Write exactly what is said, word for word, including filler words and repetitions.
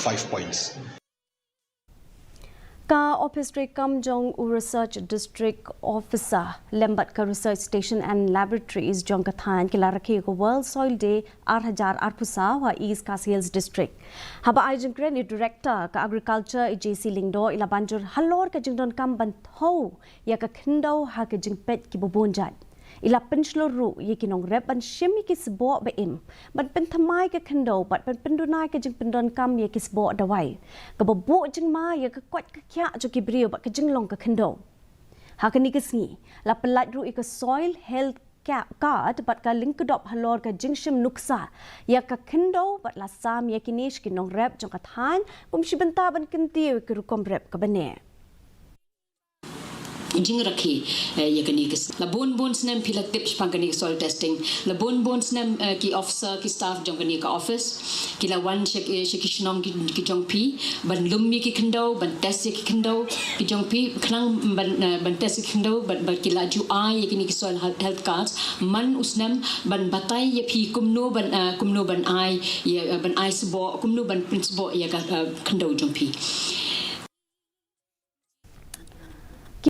five points. Ka Office treikam jong u Research District Officer lem bad ka Research Station and Laboratories jong ka thaiñ ki la rakhe ïa ka World Soil Day ar hajar arphew saw ha East Khasi Hills District. Haba ai jingkren ïa u Director ka Agriculture, i J C Lyngdoh, i la ban jur halor ka jingdonkam ban thew ïa ka khyndew ha ka jingpeit kiba bun jait. I la pynshlur ruh ïa ki nongrep ban shim ïa ki sboh ba im, ban pynthymmai ka khyndew bad ban pynduna ïa ka jingpyndonkam ïa ki sboh dawai, kaba buh jingma ïa ka koit ka khiah jong ki briew bad ka jinglong ka khyndew. Ha kane ka sngi la pyllait ruh ïa ka Soil Health Ca-, Card bad ka lyngkdop halor ka jingshim nuksa ïa ka khyndew bad la sam ïa kine sha ki nongrep jong ka thaiñ kum shi bynta ban kyntiew ïa ka rukom rep kaba neh. Jingrakhe, eh, ïa kane ka s-, la bun bun snem phi la tip shaphang kane ka soil testing. La bun bun snem, eh, ki officer, ki staff jong kane ka office ki la wan sha, eh, sha ki shnong ki, ki jong phi ban lum ïa ki khyndew, ban test ïa ki khyndew ki jong phi, khnang ban, eh, ban test ïa ki khyndew, ban, ban ki la ju ai ïa kine ki soil health, health cards man u snem ban batai ïa phi kumno ban, eh, kumno ban ai ïa, eh, ban ai sboh, kumno ban pynsboh ïa ka, eh, khyndew jong phi.